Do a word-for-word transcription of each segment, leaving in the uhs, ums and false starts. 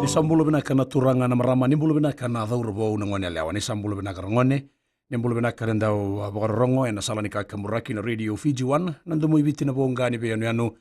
Ni sa bula vinaka na turaga na marama, ni bula vinaka na cauravou na gone yalewa, ni sa bula vinaka ragone, ni bula vinaka na dau, a, vakarorogo ena sala ni kakaburaki na Radio Fiji One, na domo i Viti na voqa ni veiyanuyanu,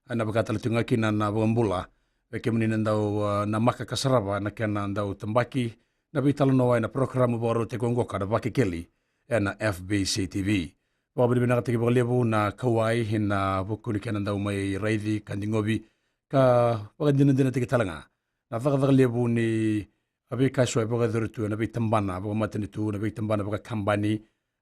a, na vaka tale tu ga kina na vakabula vei kemuni na dau, a, na maka ka sarava na kena dau tabaki na veitalanoa ena porokaramu vakarautaki oqo ka na Vakekeli ena F B C T V. Vakavinavinakataki vakalevu na kauwai ena vuku ni kena dau mai raici ka digovi ka vakadinadinataki tale ga na cakacaka levu ni a veika eso e vakayacori tu ena veitabana vakamatanitu, na veitabana vakakabani,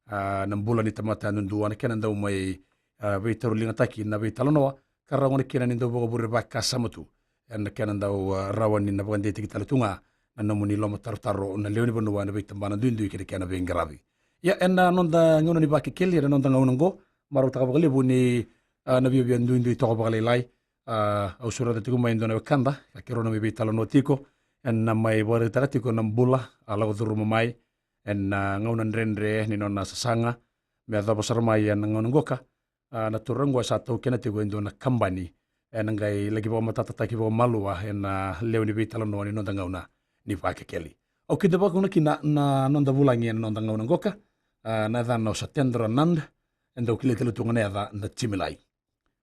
a, na bula ni tamata yadudua, na kena dau mai, a, veitauriligataki na veitalanoa ka rawa gona kina ni dau vakavure vakasama tu ena kena dau, a, rawa ni na vakadeitaki tale tu ga na nomuni lomatarotaro na lewe ni vanua ena veitabana duidui kei na kena veiqaravi. Ia, ena noda gauna ni Vakekeli ena noda gauna oqo, marautaka vakalevu ni, a, na viavia duidui toka vakalailai. A, au sureta tiko mai e dua na wekada, ka keirau na mai veitalanoa tiko ena mai vakaraitaka tiko na bula a lako curuma mai ena, a, gauna dredre ni nona sasaga me yacova sara mai ena gauna qoka. A, na turaga oqo e sa taukena tiko e dua na kabani ena qai laki vakamatatataki vakamalua ena lewe ni veitalanoa ni noda gauna ni Vakekeli. Au kidavaka na kina na noda vulagi ena noda gauna qoka, a, na yacana o Satendra Nand, e dau kilai tale tu ga na yaca na Jimmy Lai.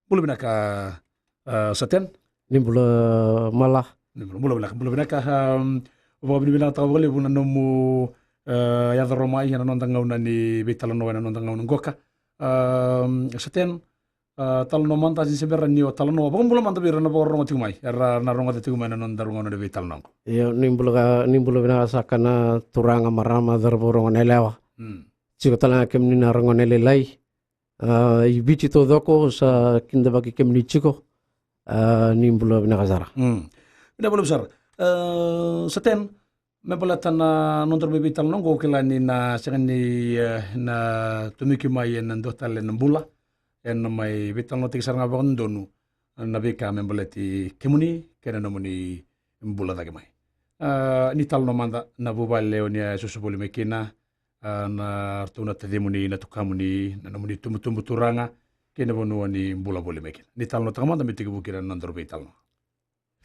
Bula vinaka, a, Saten. Ni bula Mala. Ni bula, bula vinaka, bula vinaka. Am, vakavinavinakataka vakalevu na nomu, a, yaco rawa mai ena noda gauna ni veitalanoa ena noda gauna qoka. Am, Saten, a, talanoa mada, se bera ni o talanoa, vakabula mada vei ira na vakarorogo tiko mai, era na rogoca tiko mai na nodaru gauna ni veitalanoa qo. Io, ni bula ka, ni bula vinaka saka na turaga, marama, cauravou, ragone yalewa. Mm. Tiko tale ga kemuni na ragone lailai, a, i Viti taucoko, sa kidavaki kemuni tiko, a, ni bula vinaka sara. Mm. Vinaka vakalevu sara. A, Saten, me baleta na nodaru mai veitalanoa qo, au kila ni na sega ni, e, na tomiki mai ena dua tale na bula ena mai veitalanoataki sara ga vakadodonu na veika me baleti kemuni kei na nomuni bula cake mai. A, ni talanoa mada na vuvale o ni a susu voli mai kina, a, na ratou na tacimuni, na tukamuni, na nomuni tubutubu turaga kei na vanua ni bula voli mai kina. Ni talanoataka mada me tekivu kina na nodaru veitalanoa.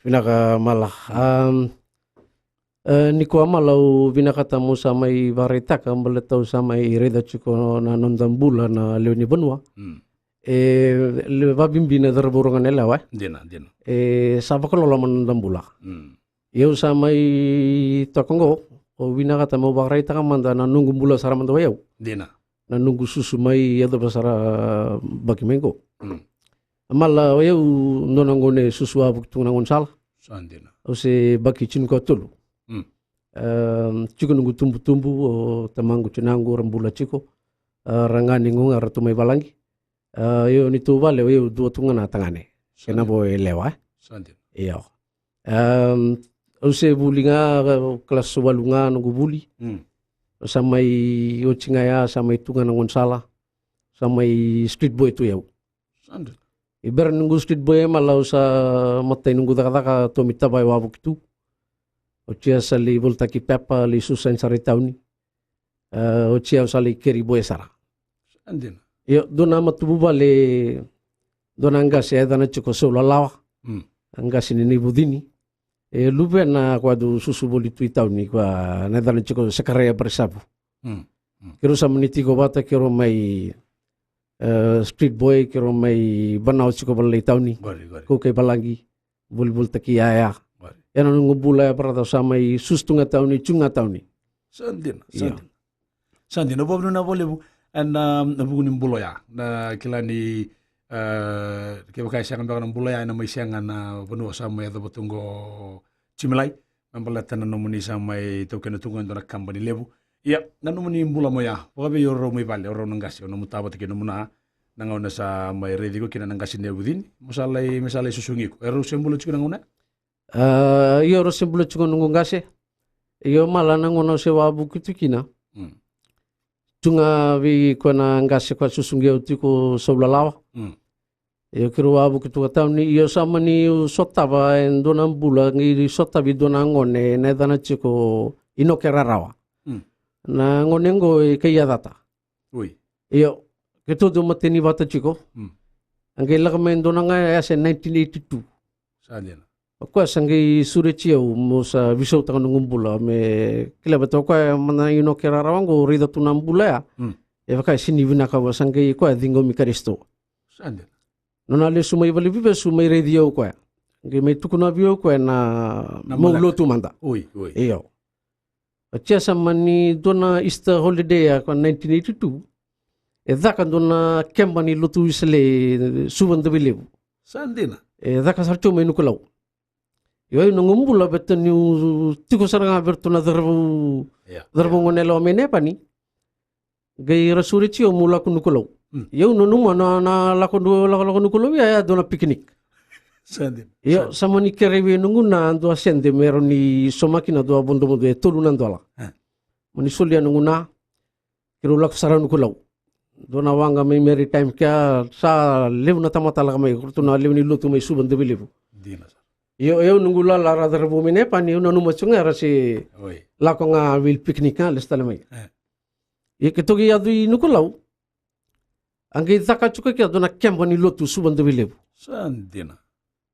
Vinaka Mala. Am, e, nikua Mala, au vinakata meu sa mai vakaraitaka baleta au sa mai raica tiko na noda bula na lewe ni vanua. Mm. E, le, vakabibi na cauravou, ragone yalewa, e? Dina, dina. E sa vakaloloma na noda bula. Mm. Ia au sa mai toka qo, au vinakata meu vakaraitaka mada na noqu bula sara mada o yau. Dina. Na noqu susu mai yacova sara, a, baki mai qo. Mm. Mala, o yau dua na gone susu wavoki tu ga na gaunisala. Sa dina. Au se baki tinikatolu. Mm. Am, tiko noqu tubutubu, o tamaqu, tinaqu ra bula tiko. A, ra gane qo ga ratou mai valagi. A, io, ni tou vale, o yau dua tu ga na tagane. Sa dina. Kena vo e lewa, e? Sa dina. Io. Am, au se vuli ga, kalasi walu ga noqu vuli. Mm. Au sa mai oti ga ya, sa mai tu ga na gaunisala. Sa mai street boy tu yau. Sa dina. I bera noqu street boy, e Mala, au sa matai noqu cakacaka, tomi tavaya wavoki tu. Oti ya sa lai volitaki pepa, lai susu sara i tauni. A, oti ya au sa lai keri boy sara. Sa dina. Io, dua na matavuvale, dua na qase e yacana tiko Saulalawa. Mm. A qase ni Naivucini. E luvena koya dau susu voli tu i tauni, koya na yacana tiko Sakaraia Barisavu. Mm. Mm. Keirau sa mani tiko vata, keirau mai, e, street boy, keirau mai vanao tiko vakalailai i tauni. Qori, qori. Kau kai valagi, volivolitaki yaya. Qori. Ia na noqu bula ya, brother, au sa mai susu tu ga i tauni, tu ga i tauni. Sa dina, sa dina. Sa dina, au vakavinavinaka vakalevu ena, a, vuku ni bula oya. Na kila ni, a, kevaka e sega beka na bula oya, ena mai sega na vanua sa mai yacova tu qo, Jimmy Lai, me baleta na nomuni sa mai taukena tu qo e dua na kabani levu. Ia, na nomuni bula mai oya, vakavei o rau mai vale, o rau na qase, o nomu ta vata kei nomu na, na gauna sa mai raici iko kina na qase ni Naivucini, mo sa lai, me sa lai susugi iko. E rau se bula tiko na gauna? A, io, rau se bula tiko noqu qase. Io Mala, na gauna au se wavoki tu kina. Mm. Tu ga vei koya na qase koya susugi au tiko Saulalawa. Mm. Io, keirau wavoki tu ga i tauni, io sa mani sotava e dua na bula, qai sotavi dua na gone, na yacana tiko Inoke Rarawa. Mm. Na gone qo e kai Yacata. Oi. Io, keitou dau mateni vata tiko. Mm. A qai lako mai e dua na ga yasa e nineteen eighty-two. Sa dina. O koya sa qai sureti au mo sa veisautaka noqu bula me kila vata o koya mada inoke rarawa oqo raica tu na bula ya. Mm. E vaka e sini vinaka vua sa qai koya ciqomi Karisito. Sa dina. Nona lesu mai valeniveivesu mai raici au koya. Qai mai tukuna vei au koya na, na mau malaka. Lotu mada. Oi, oi. Io. Oti ya sa mani dua na Easter holiday ya ko nineteen eighty-two. E caka dua na keba ni lotu Wesele, Suva Davilevu. Sa dina. E caka sara tiko mai Nukulau. Io, au na noqu bula vata niu tiko sara ga vei ratou na cauravou, ia, cauravou, ia, gone yalewa mai Nepani. Qai ra sureti au meu lako Nukulau. Mm. Io, au nanuma na, na lako nu-, lako, lako Nukulau ya, ya dua na picnic. Sa dina. Io, sa dina. Sa mani kerei vei noqu na dua sede me rawa ni sauma kina dua vodovodo e tolu na dola. E. Mani solia noqu na, keirau lako sara Nukulau. Dua na waqa mai Maritime kea, sa levu na tamata lako mai, ko ratou na lewe ni lotu mai Suva Davilevu. Dina sara. Io, au noqu lala ra cauravou mai Nepani, au nanuma tiko ga ra se, oi, lako ga vei picnic ga, lesu tale mai. E. Ia keitou qai yaco i Nukulau. A qai caka tiko kea dua na keba ni lotu Suva Davilevu. Sa dina.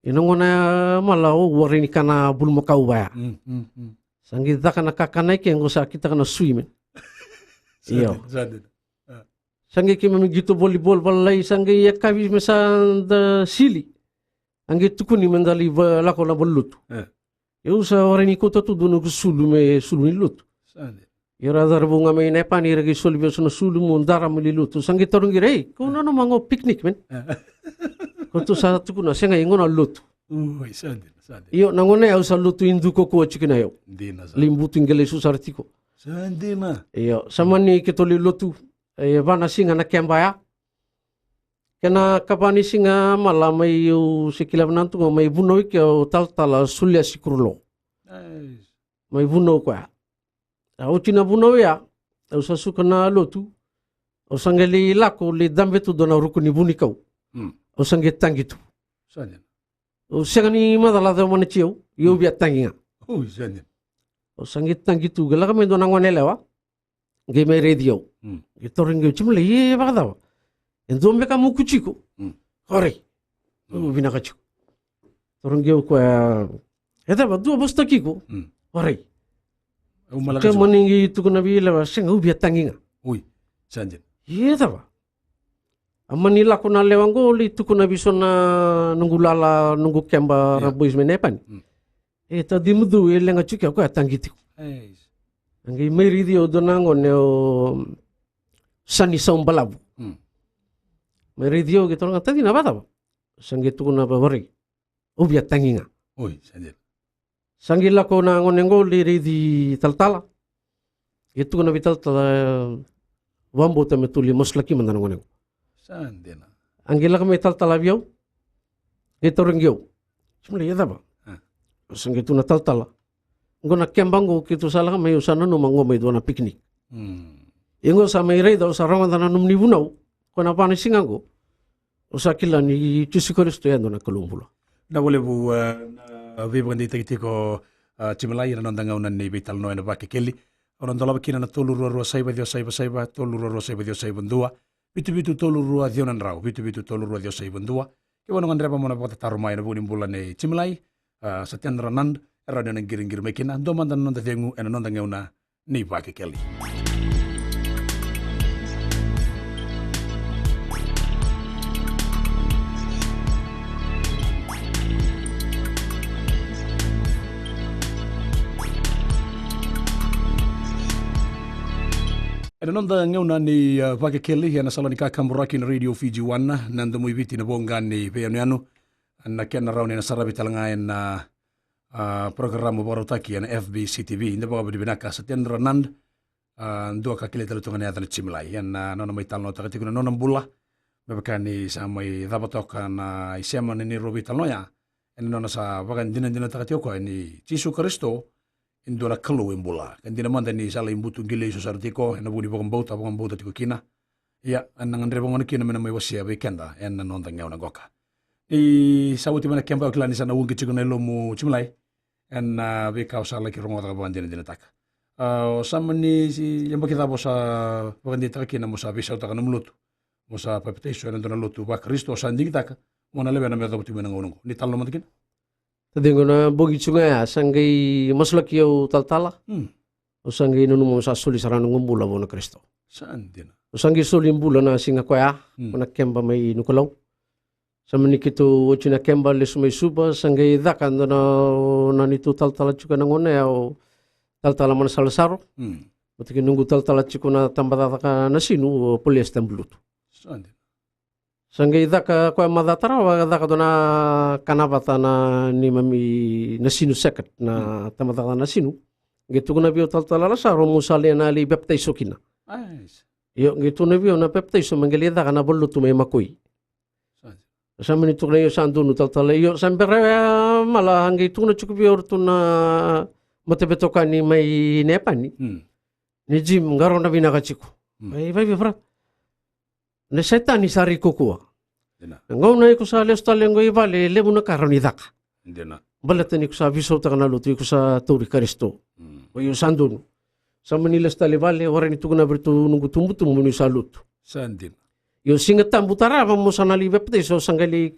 Ia na gauna ya mala au warai ni kana bulumakau vaya. Mm, mm, mm. Sa qai caka na kakana i ke qo sa kitaka na sui me. Sa dina, io, sa dina. A. Sa qai keimami qito volleyball valalai, sa qai yakavi me sa da sili. A qai tukuni me da lai va-, lako na valenilotu. E. Au sa warai ni kauta tu dua noqu sulu me sulu ni lotu. Sa dina. Ia ra cauravou ga mai Nepani ra qai soli vei au so na sulu meu dara me lai lotu. Sa qai tarogi ira, ei, ko nanuma qo picnic, man. E. Ko tu sa tukuna, sega, i qo na lotu. Ui, sa dina, sa dina. Io, na gauna ya au sa lotu Idu kaukaua tiko kina au. Dina sara. Lai butu qele su sara tiko. Sa dina. Io, sa mani keitou lai lotu. E va na siga na keba ya. Kena ikava ni siga mala mai au se kila vinaka tu ga mai vunau i ke o talatala Suliasi Kurulo. Nice. Mai vunau koya. A oti na vunau ya, au sa suka na lotu, au sa qai lai lako, lai dabe tu dua na ruku ni vunikau. Mm. Au sa qai tagi tu. Sa dina. Au sega ni macala cava na tiko, ia au via tagi ga. Ui, sa dina. Au sa qai tagi tu, qai lako mai dua na gone yalewa. Qai mai raici au. Mm. Qai tarogi au, Timolai, e vakacava? E dua beka moku tiko? Mm. Warai. Mm. Au vinaka tiko. Tarogi au koya, e cava, dua vosataki iko? Mm. Warai. Au malaka tiko. Mani qai tukuna vei yalewa, sega, au via tagi ga. Ui, sa dina. E cava? A mani lako na lewa qo, lai tukuna vei so na noqu lala, noqu keba, ia, ra boys mai Nepani. Mm. E tadi mudu e leqa tiko, o koya tagi tiko. Eis. A qai mai raici au dua na gone o Sani Saubalavu. Mm. Mai raici au qai taroga, tadi, na vakacava? Sa qai tukuna, warai. Au via tagi ga. Oi, sa dina. Sa qai lako na gone qo lai raici talatala. Qai tukuna vei talatala, vakabauta me tou lai masulaki mada na gone qo. Sa dina. A qai lako mai talatala vei au. Qai tarogi au, Timolai, e cava? A. Au sa qai tukuna, talatala, qo na keba qo keitou sa lako mai, au sa nanuma qo mai dua na picnic. Mm. Ia qo sa mai raica, au sa rogoca na nomuni vunau. Ko na va na siga qo au sa kila ni Jisu Karisito e dua na Kalou bula. Vinaka vakalevu, e, na veivakadeitaki tiko, e, Timolai, ena noda gauna ni veitalanoa ena Vakekeli. O na dolava kina na tolu rua rua saiva ciwa saiva saiva, tolu rua rua saiva ciwa saiva dua, vitu vitu tolu rua ciwa na drau, vitu vitu tolu rua ciwa saiva dua. Kevaka o na gadreva mo na vakatataro mai ena vuku ni bula nei Timolai, e, Satana Ranand, e rawa ni o na qiriqiri mai kina, dua mada na noda cegu ena noda gauna ni Vakekeli. Ena noda gauna ni, e, Vakekeli, ena sala ni kakaburaki na Radio Fiji One, na Domoiviti, na voqa ni veiyanuyanu, na kena rawa ni na saravi tale ga ena, a, a, porokaramu vakarautaki ena F B C T V. Ni da vakavinavinaka Satana Ranand, a, dua ka kilai tale tu ga na yaca na Timolai. Ena, a, nona mai talanoataka tiko na nona bula. Me vaka ni sa mai cava toka na isema ni neirau veitalanoa ya. Ena nona sa vakadinadinataka tiko o koya ni Jisu Karisito e dua na Kalou e bula. Ka dina mada ni sa lai butu qilei so sara tiko ena vuku ni vakabauta, vakabauta tiko kina. Ia, ena gadreva gona kina me na mai wasea vei keda ena noda gauna qoka. Ni sa oti mai na keba, au kila ni sa na uqeti tiko na yalomu Timolai ena, a, veika au sa laki rogoca ka vakadinadinataka. A, o sa mani, si, yabaki cava o sa vakadeitaka kina mo sa veisautaka nomu lotu, mo sa papitaiso ena dua na lotu vaKarisito, o sa digitaka mo na lewena me yacova tiko mai na gauna oqo? Ni talanoa mada kina. Taciqu, na bogi tiko ga ya sa qai masulaki au talatala. Mm. Au sa qai nanuma au sa soli sara noqu bula vua na Karisito. Sa dina. Au sa qai soli bula na siga koya, mm, ko na keba mai Nukulau. Sa mani keitou oti na keba lesu mai Suva, sa qai caka dua na, na neitou talatala tiko na gauna ya, o talatala Mana Salasaro. Mm. Vata kei noqu talatala tiko na tabacakacaka na sinu, o Polias Tabulutu. Sa dina. Sa qai caka koya maca tarava, caka dua na kanavata na neimami na sinu seket, na, mm, tabacakacaka na sinu. Qai tukuna vei au talatala Lasaro meu sa lai na lai papitaiso kina. Nice. Io, qai tukuna vei au na papitaiso me qai lai caka na valenilotu mai Makoi. Sa dina. Sa mani tukuna, io, sa donu talatala. Io, sa bera ya, Mala, qai tukuna tiko vei au ratou na mataveitokani mai Nepani. Mm. Ni Jim, qarauna vinaka tiko. Mm. Ai, vei, vei, bra. Na Setani sa rai kaukaua. Dina. Na gauna iko sa lesu tale qo i vale, e levu na ka rawa ni caka. Dina. Baleta ni ko sa veisautaka na lotu, iko sa tauri Karisito. Mm. Oi, au sa donu. Sa mani lesu tale i vale, warai ni tukuna vei iratou noqu tubutubu niu sa lotu. Sa dina. Io, Siga Tabu tarava meu sa na lai papitaiso, sa qai lai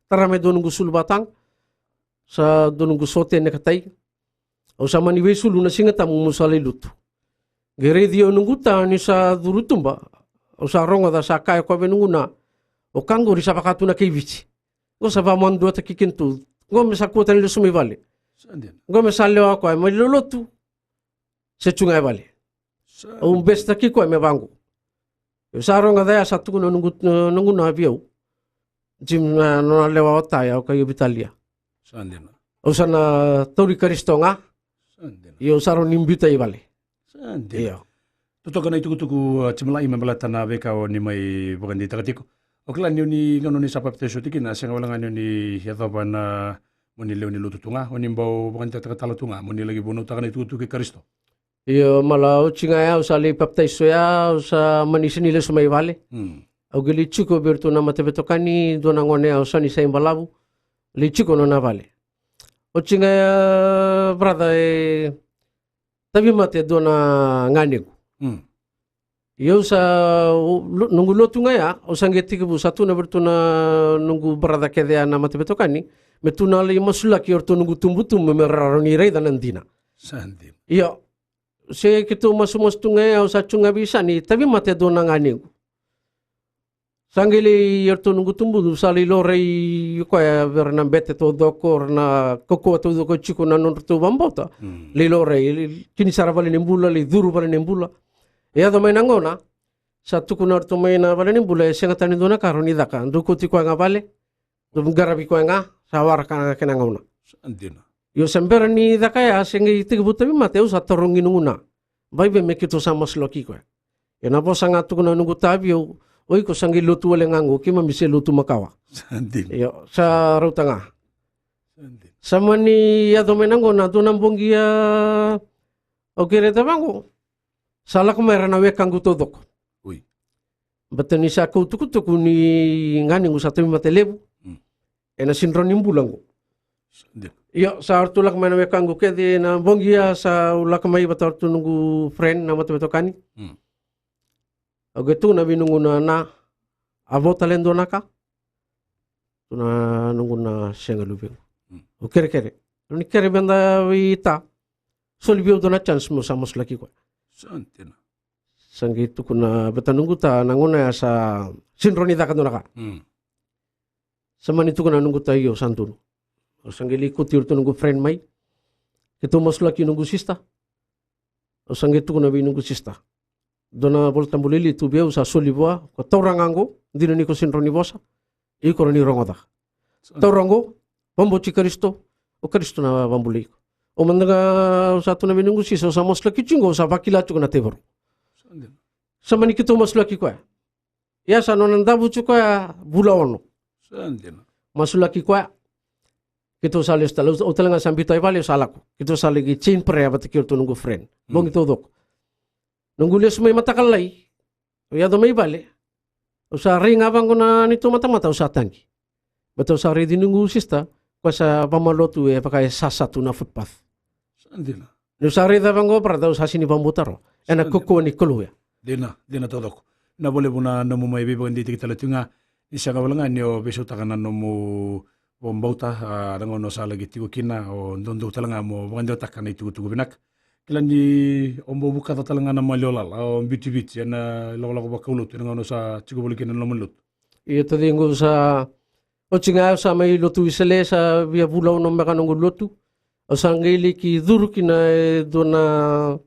tara mai dua noqu sulu vataga. Sa dua noqu sote necktie. Au sa mani veisulu na Siga Tabu meu sa lai lotu. Qai raici au noqu ta niu sa curu tuba. Au sa rogoca sa kaya o koya vei noqu na, o ka qori sa vaka tu na kai Viti. Qo sa vakamaduataki kina tu. Qo me sa kua tani lesu mai vale. Sa dina. Qo me sa lewa koya mai lotu. Se tu ga i vale. Sa dina. Au besetaki koya me vaqo. Au sa rogoca ya sa tukuna noqu, noqu na vei au. Jim, na nona lewa o ta ya, o koya o Vitalia. Sa dina. Au sa na tauri Karisito ga. Sa dina. Io, au sa rawa ni biuta i vale. Sa dina. Io. Totoka na itukutuku, a, Jim Lai, me baleta na veika o ni mai vakadeitaka tiko. O kila ni o ni gauna ni sa papitaiso tiko kina, a sega wale ga ni o ni yacova na, mo ni lewe ni lotu tu ga, o ni bau vakadeitaka tale tu ga mo ni laki vunautaka na itukutuku i Karisito. Io, Mala, oti ga ya au sa lai papitaiso ya, au sa mani sega ni lesu mai vale. Mm. Au qai lai tiko vei iratou na mataveitokani, dua na gone ya o Sani Saibalavu. Lai tiko nona vale. Oti ga ya, brother, e tauvimate dua na ganequ. Mm. Io, au sa, o, lo-, noqu lotu ga ya, au sa qai tekivu sa tukuna vei iratou na noqu brother kece ya na mataveitokani, me tou na lai masulaki o iratou noqu tubutubu me ra rawa ni raica na dina. Sa dina. Io, se keitou masumasu tu ga ya, au sa tu ga vei Sani, tauvimate dua na ganequ. Sa qai lai, eratou noqu tubutubu sa lai laurai koya vei ira na bete taucoko, ira na kaukauwa taucoko e tiko na nodratou vakabauta. Mm. Lai laurai, lai kini sara valenibula, lai curu valenibula. E yaco mai na gauna, sa tukuna o ratou mai na valenibula, e sega tani dua na ka rawa ni caka, dou kauti koya ga vale, dou qaravi koya ga, sa waraka na kena gauna. Sa dina. Io, sa bera ni caka ya, se qai tekivu tauvimate, au sa tarogi noqu na, vei vei me keitou sa masulaki koya. Ia na vosa ga tukuna noqu ta vei au, o iko sa qai lotu wale ga qo, keimami se lotu makawa. Sa dina. Io, sa rauta ga. Sa dina. Sa mani yaco mai na gauna, dua na bogi ya, au kerea tale ga qo. Sa lako mai ira na wekaqu taucoko. Oi. Baleta ni sa kau tukutuku ni ganequ sa tauvimate levu. Mm. Ena sega ni rawa ni bula qo. Sa dina. Io, sa ratou lako mai na wekaqu kece, na bogi ya sa au lako mai vata ratou noqu friend na mataveitokani. Mm. Au qai tukuna vei noqu na, na, a vo tale dua na ka. Tukuna noqu na, sega luvequ. Mm. Au kerekere. Ni kere vei da vei ta. Soli vei au dua na chance meu sa masulaki koya. Sa dina. Sa qai tukuna vata noqu ta, na gauna ya sa sega ni rawa ni caka dua na ka. Mm. Sa mani tukuna noqu ta, io, sa donu. Au sa qai lai kauti iratou noqu friend mai. Keitou masulaki noqu sister. Au sa qai tukuna vei noqu sister. Dua na iVolatabu lailai tu vei au sa soli vua, ko taura ga qo, dina ni ko sega ni rawa ni vosa. Iko rawa ni rogoca. Sa. Taura qo, vakabauti Karisito, o Karisito na vakabulai iko. Au mada ga, au sa tukuna vei noqu sister, au sa masulaki tiko qo, au sa vakila tiko na tevoro. Sa dina. Sa mani keitou masulaki koya. Ia sa nona davo tiko koya vula ono. Sa dina. Masulaki koya. Keitou sa lesu tale, au tale ga sa biuta i vale, au sa lako. Keitou sa laki chain prayer vata kei iratou noqu friend. Mm. Bogi taucoko. Noqu lesu mai mataka lailai, au yaco mai vale. Au sa rai ga vaqo na neitou matamata, au sa taqi. Baleta au sa raici noqu sister, koya sa vakamalotu e vaka e sasa tu na footpath. Sa dina. Niu sa raica vaqo, brother, au sa sega ni vakabauta rawa. Ena kaukauwa ni Kalou ya. Dina, dina taucoko. Na vo levu na nomu mai veivakadeitaki tale tu ga, ni sega wale ga ni o veisautaka na nomu o bauta, a, na gauna o sa laki tiko kina, o dodonu tale ga mo vakadewataka na itukutuku vinaka. Kila ni o bau vukaca tale ga na maliwa lala, o biuti Viti ena lakolako vakaulotu ena gauna o sa tiko voli kina na loma ni lotu. Io taciqu, sa oti ga au sa mai lotu i Sele, sa via vula ono beka noqu lotu. Au sa qai laki curu kina e dua na,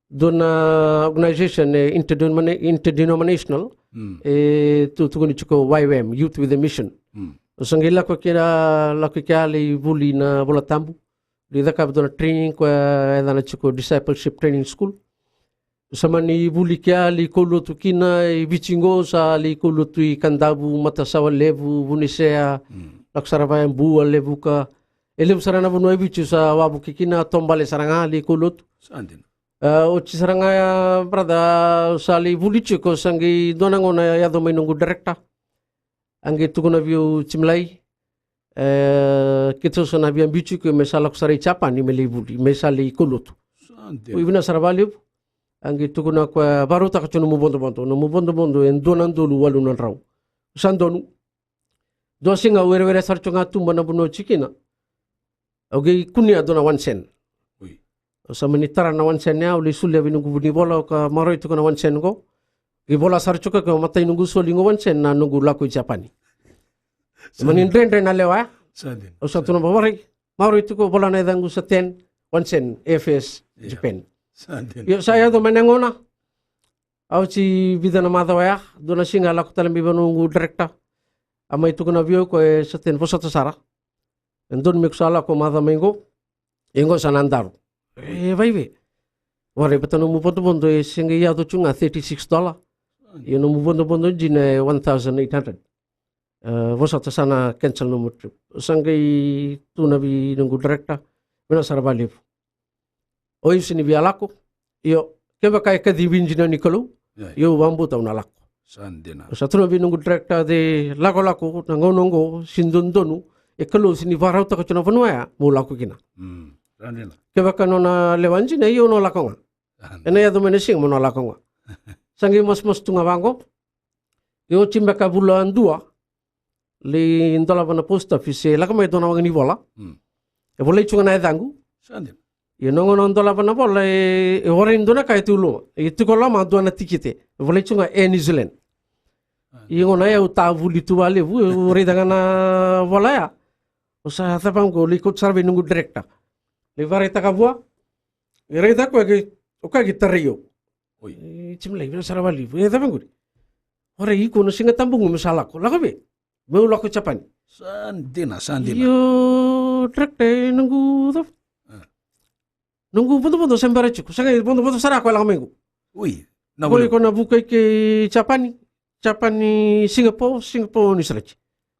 dua na organization e interdenominational, e tu, tukuni tiko Y W M, Youth with a Mission. Au sa qai lako kina, lako kina lai vuli na Vola Tabu. Lai cakava dua na training koya e yacana tiko Discipleship Training School. Sa mani vuli kea, lai kaulotu kina i Viti qo, sa lai kaulotu i Kadavu, Matasawa Levu, Vunisea, lako sara vaya Bua, Levuka. E levu sara na vanua i Viti sa wavoki kina, taubale sara ga lai kaulotu. Sa dina. A, oti sara ga ya, brother, sa lai vuli tiko, sa qai dua na gauna yaco mai noqu director. A qai tukuna vei au, Jimilai, e, keitou sa na via biuti iko me sa lako sara i Japani me lai vuli, me sa lai kaulotu. Sa dina. Oi, vinaka sara vakalevu. A qai tukuna o koya, vakarautaka tiko nomu vodovodo, nomu vodovodo e dua na udolu walu na drau. Sa donu. Dua siga au werewere sara tiko ga tuba na vanua au tiko kina. Au qai kunea dua na one cent. Oi. Au sa mani tara na one cent ya, au lai solia vei noqu vunivola, au kaya, maroroi tiko na one cent qo. Qai vola sara tiko ke matai noqu soli qo one cent na noqu lako i Japani. Sa mani dredre na lewa ya. Sa dina. Au sa tukuna, maroroi, maroroi tiko, vola na yacaqu sa ten, one cent, A F S, Japan. Sa dina. Io, sa yaco mai na gauna. A oti vica na macawa ya, dua na siga a lako tale mai vei noqu director. A mai tukuna vei au o koya, e, sa ten, vosota sara. E donu me ko sa lako macawa mai qo. E qo sa na daru. E vaive. Warai, baleta nomu vodovodo e se qai yaco tu ga thirty-six dollar. Ia nomu vodovodo dina e one thousand eight hundred. E, vosota sa na cancel nomu trip. Sa qai tukuna vei noqu director, vinaka sara vakalevu. O iko sega ni via lako. Io, kevaka e kacivi dina ni Kalou, io, au vakabauta au na lako. Sa dina. Au sa tukuna vei noqu director, de lakolako na gauna qo, sega ni dodonu, e Kalou sega ni vakarautaka tu na vanua ya meu lako kina. Sa dina. Kevaka nona lewa dina, io, au na lako ga. Sa dina. Ena yaco mai na siga meu na lako ga. Sa qai masumasu tu ga vaqo. Io, oti beka vula dua, lai dolava na post office, e lako mai dua na waqa ni vola. E volai tu ga na yacaqu. Sa dina. Ia na gauna dolava na vola, e, e warai dua na ka e tu loma. E tiko loma dua na tikite. E volai tu ga Air New Zealand. Ia gauna ya au tavuli tu vakalevu, au raica ga na vola ya. Au sa cava qo, lai kauta sara vei noqu director. Lai vakaraitaka vua. E raica o koya, o koya qai tarai au. Oi. E, Jimilai, vinaka sara vakalevu. E cava qori? Warai, iko na Siga Tabu qo meu sa lako. Lako vei? Meu lako i Japani. Sa dina, sa dina. Io, director, e noqu cava? Noqu vodovodo sa bera tiko. Sa qai vodovodo sara o koya lako mai qo. Oi. Na vuli. Iko na vuka i ke i Japani. Japani, Singapore, Singapore, Niusiladi.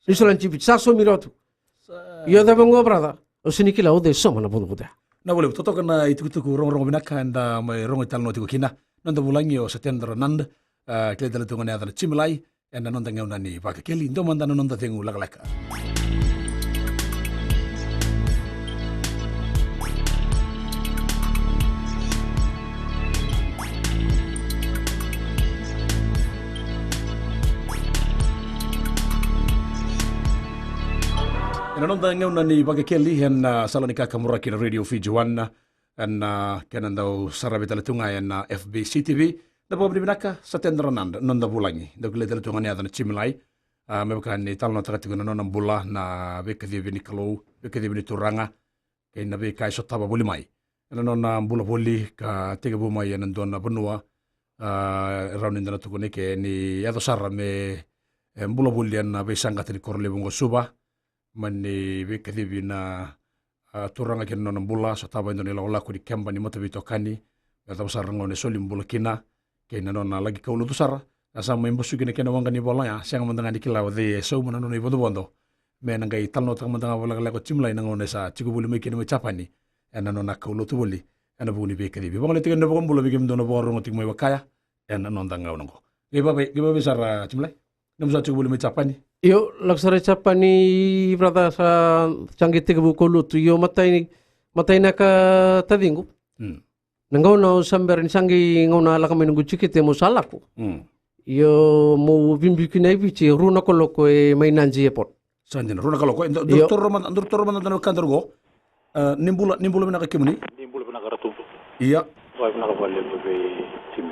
Niusiladi, Viti, sa saumi rawa tu. Io, cava qo, brother? Au sega ni kila o cei e sauma na vodovodo ya. Na vuli, totoka na itukutuku rogorogo vinaka eda mai rogo italanoa tiko kina. Noda vulagi o Satendra Nand, a, kilai tale tu ga na yaca na Jimilai, ena noda gauna ni Vakekeli, dua mada na noda cegu lekaleka. Ena noda gauna ni Vakekeli, ena, a, sala ni kakaburaki na Radio Fiji One, ena, a, kena dau saravi tale tu ga ena F B C T V, da vakavinavinaka, Satendra Nand, noda vulagi, dau kilai tale tu ga na yaca na Jimilai, a, me vaka ni talanoataka tiko na nona bula, na veikacivi ni Kalou, veikacivi ni Turaga, kei na veika e sotava voli mai. Ena nona bula voli ka tekivu mai ena dua na vanua, a, e rawa ni da na tukuna ke ni yaco sara me, e, bula voli ena veisaqata ni koro levu oqo Suva, mani veikacivi na, a, Turaga kei na nona bula, sotava e dua na ilakolako ni keba ni mataveitokani, me yacova sara na gauna e soli bula kina, kei na nona laki kaulotu sara, a sa mai basuki na kena waqa ni vola ya, sega mada ga ni kila o cei e sauma na nona ivodovodo. Me na qai talanoataka mada ga vakalekaleka o Jimilai na gauna e sa tiko voli mai kina mai Japani, ena nona kaulotu voli, ena vuku ni veikacivi. Vakalekaleka tiko na vakabula vei kemudou na vakarorogo tiko mai vakaya, ena noda gauna oqo. Qai vavei, qai vavei sara Jimilai. Nomu sa tiko voli mai Japani. Io, lako sara i Japani, brother, sa, sa qai tekivu kaulotu. Io, matai, matai na ka taciqu. Na gauna au sa bera ni sa qai gauna lako mai noqu tikite meu sa lako. Io, meu biubiu kina i Viti, rua na kaloko e Mainaji Airport. Sa dina, rua na kaloko. E, da, da Io. toro mada, da toro mada na wekadaru qo. E, ni bula, ni bula vinaka kemuni. Ni bula vinaka Ratu. Ia. Vakavinaka vakalevu vei Jimmy.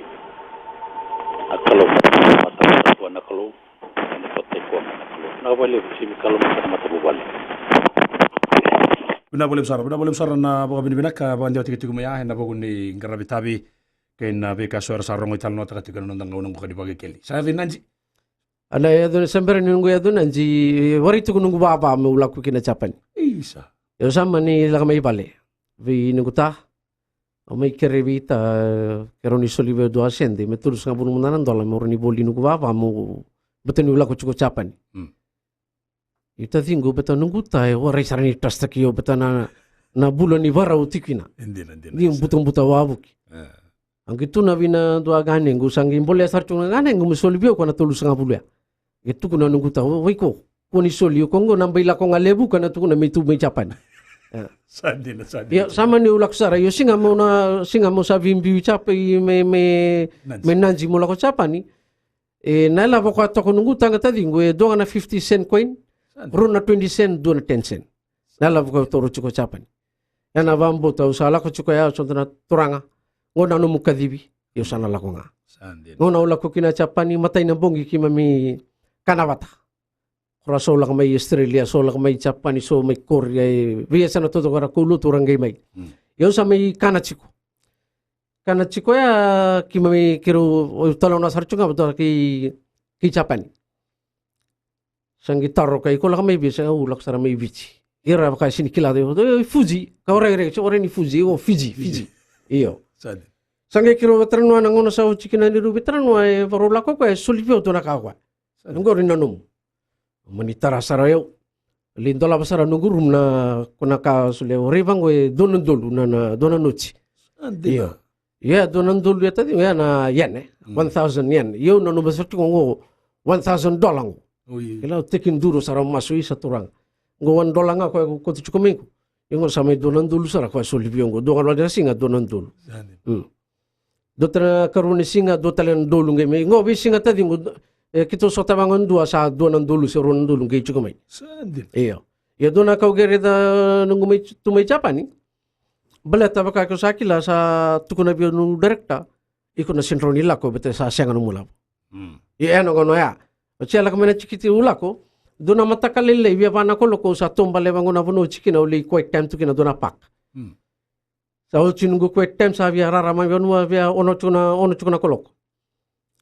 Na Kalou, na Kalou, na Kalou. Vinaka vakalevu Jimmy, Kalou, na matavuvale. Vinaka vakalevu sara, vinaka vakalevu sara na vakavinavinaka, vakadewa tiko tiko mai ya, ena vuku ni qaravi tavi, kei na veika so era sa rogo italanoataka tiko ena noda gauna qo ka ni vakekeli. Sa yaco i Nadi. Ana yaco ni sa bera ni noqu yaco i Nadi, e warai tiko noqu vava meu lako kina Japani. Isa. Au sa mani lako mai vale. Vei noqu ta. Au mai kere vei ta, ke rau ni soli vei au dua sede, me tolusagavulu mada na dola, meu rau ni voli noqu vava, meu, beta niu lako tiko Japani. Mm. I taciqu, beta noqu ta, e warai sara ni trustaki au, beta na, na bula ni varau tiko kina. E dina, e dina, Ni isa. butobuto vakavuki. E. A qai tu na vei na dua ganequ, sa qai bolea sara tiko na ganequ, me soli vei au ko na tolusagavulu ya. E tukuna noqu ta, o, o iko, ko ni soli, o ko qo na bai lako ga levu ka na tukuna me tu mai Japani. E. Sa dina, sa dina. Ia, sa mani au lako sara, io siga mo na, siga mo sa veibiu i Japani, me, me, Nadi. me Nadi mo lako Japani. E, na ilavo koya toka noqu ta ga taciqu, e dua ga na fifty cent coin, Sa dina. rua na twenty cent, dua na ten cent. Na ilavo koya toro tiko Japani. Ia na vakabauta, au sa lako tiko ya, au sa dua na turaga. Qo na nomu kacivi, io sa na lako ga. Sa dina. Qo na au lako kina Japani, matai na bogi keimami kana vata. Ko ra so lako mai Australia, so lako mai Japani, so mai Korea, e, veiyasana taucoko era kaulotu ra qai mai. Mm. Ia au sa mai kana tiko. Kana tiko ya, keimami keirau, au talanoa sara tiko ga vata kei, kei Japani. Sa qai taro kai, ko lako mai vei, sa au lako sara mai Viti. Ira vaka sini kila, e, e, Fuji, ka warai, warai, sa warai ni Fuji, o Fiji, Fiji. Io. Sa dina. Sa qai keirau veitalanoa na gauna sa oti kina ni rau veitalanoa, e, varau lako koya, e soli vei au dua na ka koya. Sa dina. Qori na nomu. Mani tara sara au. Lai dolava sara noqu room na, ko na ka solia, au raica qo e dua na dolu na, na dua na noti. Sa dina. Io. Ia, dua na dolu ya taciqu, ya na yen, e. Mm. One thousand yen. Ia au nanuma sara tiko qo one thousand dollar qo. Oi. Kila au tekiduru sara, au masu, isa turaga. Qo one dollar ga koya ko koto tiko mai qo. Ia qo sa mai dua na dolu sara koya soli vei au qo. Dua ga na siga, dua na dolu. Sa dina. Mm. Dua tale na karua ni siga, dua tale na dolu qai mai. Qo veisiga taciqu, e, keitou sota vaqo dua, sa dua na dolu se rua na dolu qai tiko mai. Sa dina. Io. Ia dua na ka au qai raica noqu mai, tu mai Japani. Baleta vaka keitou sa kila, sa tukuna vei au noqu director, iko na sega ni rawa ni lako, baleta sa sega nomu ilavo. Mm. Ia ena gauna ya, oti au lako mai na tikiti au lako, dua na mataka lailai, via va na kaloko, au sa taubale vaqo na vanua oti kina, au lai quiet time tu kina dua na park. Mm. Sa oti noqu quiet time, sa via rara mai vanua, via ono tiko na, ono tiko na kaloko.